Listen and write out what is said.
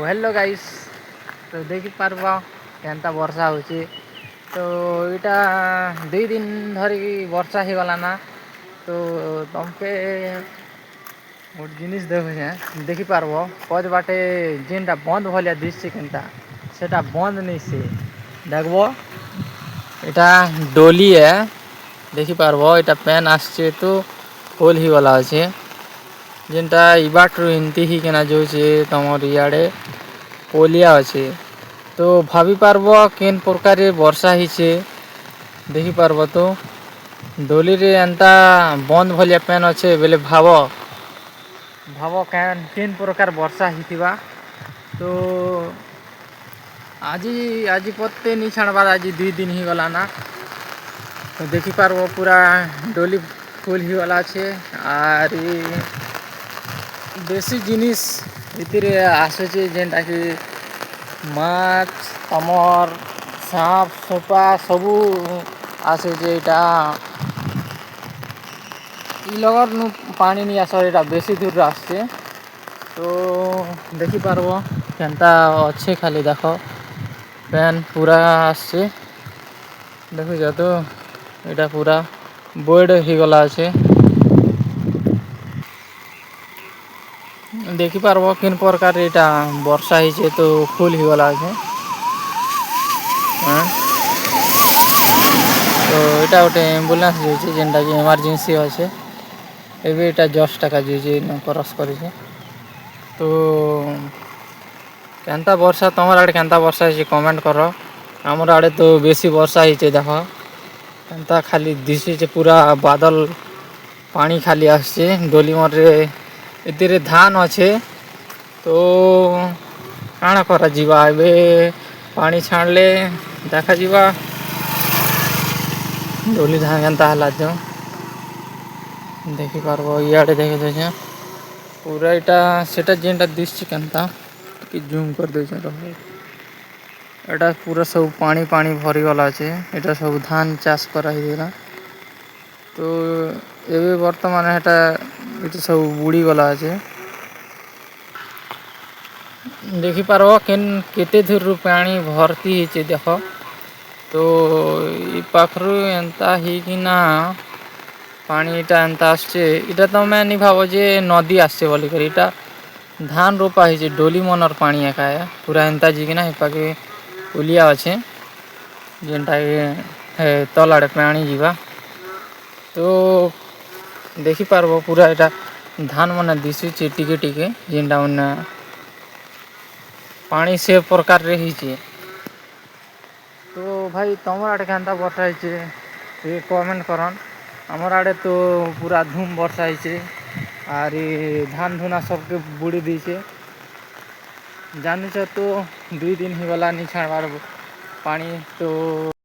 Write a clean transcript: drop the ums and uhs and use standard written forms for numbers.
Hello guys, ତ ଦେଖିପାରବ କେନ୍ତା ବର୍ଷା ହଉଛି। ତ ଏଇଟା 2 ଦିନ ଧରିକି ବର୍ଷା ହେଇଗଲା ନା। ତ ତମକେ ଗୋଟେ ଜିନିଷ ଦେଖୁଛେଁ, ଦେଖିପାରବ, ପଛ ବାଟେ ଯେନ୍ଟା ବନ୍ଦ ଭଳିଆ ଦିଶଛି, କେନ୍ତା ସେଟା ବନ୍ଦ ନେଇ ସେ। ଦେଖବ, ଏଟା ଡୋଲି ଏ। ଦେଖିପାରବ, ଏଟା ପେନ୍ ଆସିଛେ ତ ଫୁଲ ହେଇଗଲା ଅଛେ। ଯେନ୍ଟା ଇବାଟରୁ ଏମିତି ହେଇକିନା ଯାଉଛେ, ତମର ଇଆଡ଼େ ପଲିଆ ଅଛେ। ତ ଭାବି ପାରବ କେନ୍ ପ୍ରକାରେ ବର୍ଷା ହେଇଛେ। ଦେଖିପାରବ ତ, ଡୋଲିରେ ଏନ୍ତା ବନ୍ଦ ଭଳିଆ ପେନ୍ ଅଛେ ବେଲେ ଭାବ ଭାବ କେନ୍ କେନ୍ ପ୍ରକାର ବର୍ଷା ହେଇଥିବା। ତ ଆଜି ଆଜି ପତେ ନି ଛାଡ଼ବାର୍, ଆଜି 2 ଦିନ ହେଇଗଲା ନା। ତ ଦେଖିପାରବ, ପୁରା ଡୋଲି ଫୁଲ ହେଇଗଲା ଅଛେ। ଆରି ବେଶୀ ଜିନିଷ ଏଥିରେ ଆସୁଛେ, ଯେନ୍ଟାକି ମାଛ, ତମର ସାପ ସୁପା ସବୁ ଆସୁଛେ। ଏଇଟା ଇ ଲଗର ନୁ ପାଣି ନି ଆସ, ଏଇଟା ବେଶୀ ଦୂରରୁ ଆସୁଛେ। ତ ଦେଖିପାରବ କେନ୍ତା ଅଛେ, ଖାଲି ଦେଖ, ପେନ୍ ପୁରା ଆସୁଛେ। ଦେଖୁଛ ତ, ଏଇଟା ପୁରା ବୋର୍ଡ ହେଇଗଲା ଅଛେ। ଦେଖିପାରବ କେନ୍ ପ୍ରକାର ଏଇଟା ବର୍ଷା ହେଇଛେ, ତ ଫୁଲ ହେଇଗଲା ଅଛେ। ତ ଏଇଟା ଗୋଟେ ଆମ୍ବୁଲାନ୍ସ ଯାଉଛି, ଯେନ୍ଟା କି ଏମର୍ଜେନ୍ସି ଅଛେ। ଏବେ ଏଇଟା ଜଷ୍ଟ ଟାକା ଯାଉଛି, କ୍ରସ୍ କରିଛେ। ତ କେନ୍ତା ବର୍ଷା, ତମର ଆଡ଼େ କେନ୍ତା ବର୍ଷା ହେଇଛି, କମେଣ୍ଟ କର। ଆମର ଆଡ଼େ ତ ବେଶୀ ବର୍ଷା ହେଇଛେ। ଦେଖ, କେନ୍ତା ଖାଲି ଦିଶୁଛେ, ପୁରା ବାଦଲ ପାଣି ଖାଲି ଆସୁଛେ ଡୋଲିମରରେ। ଏଥିରେ ଧାନ ଅଛେ। ତ କାଣା କରାଯିବା, ଏବେ ପାଣି ଛାଡ଼ଲେ ଦେଖାଯିବା ଡୋଲି ଧାନ କେନ୍ତା ହେଲା। ଯୋଉ ଦେଖିପାରବ, ଇଆଡ଼େ ଦେଖିଦେଉଛେ, ପୁରା ଏଇଟା ସେଟା ଯେନ୍ଟା ଦିଶୁଛି, କେନ୍ତା ଟିକେ ଜୁମ୍ କରିଦେଉଛେ ରହ। ଏଟା ପୁରା ସବୁ ପାଣି ପାଣି ଭରିଗଲା ଅଛି। ଏଟା ସବୁ ଧାନ ଚାଷ କରାହେଇଥିଲା। ତ ଏବେ ବର୍ତ୍ତମାନ ହେଟା ଏଠି ସବୁ ବୁଡ଼ିଗଲା ଅଛି। ଦେଖିପାରବ, କେନ୍ କେତେ ଦୂରରୁ ପାଣି ଭର୍ତ୍ତି ହେଇছে ଦେଖ। ତ ଇ ପାଖରୁ ଏନ୍ତା ହେଇକିନା ପାଣିଟା ଏନ୍ତା ଆସୁଛେ। ଇଟା ତମେ ନି ଭାବ ଯେ ନଦୀ ଆସୁଛେ ବୋଲିକରି। ଇଟା ଧାନ ରୋପା ହେଇଛେ, ଡୋଲି ମନର ପାଣି ଏକା ଏ। ପୁରା ଏନ୍ତା ଯିକିନା ହେପାକେ ପୁଲିଆ ଅଛେ, ଯେନ୍ଟାକି ହେ ତଲ ଆଡ଼େ ପାଣି ଯିବା। ତ ଦେଖିପାରବ, ପୁରା ଏଇଟା ଧାନ ମାନେ ଦିଶୁଛେ ଟିକେ ଟିକେ, ଯେନ୍ଟା ମାନେ ପାଣି ସେ ପ୍ରକାରରେ ହେଇଛେ। ତ ଭାଇ, ତମର ଆଡ଼େ କେନ୍ତା ବର୍ଷା ହେଇଛେ, ଟିକେ କମେଣ୍ଟ କରନ୍। ଆମର ଆଡ଼େ ତ ପୁରା ଧୁମ୍ ବର୍ଷା ହେଇଛେ, ଆରି ଧାନ ଧୁନା ସବକେ ବୁଡ଼ି ଦେଇଛେ। ଜାଣିଛ ତ, 2 ଦିନ ହେଇଗଲା ନି ଛାଡ଼ବାର ପାଣି ତ।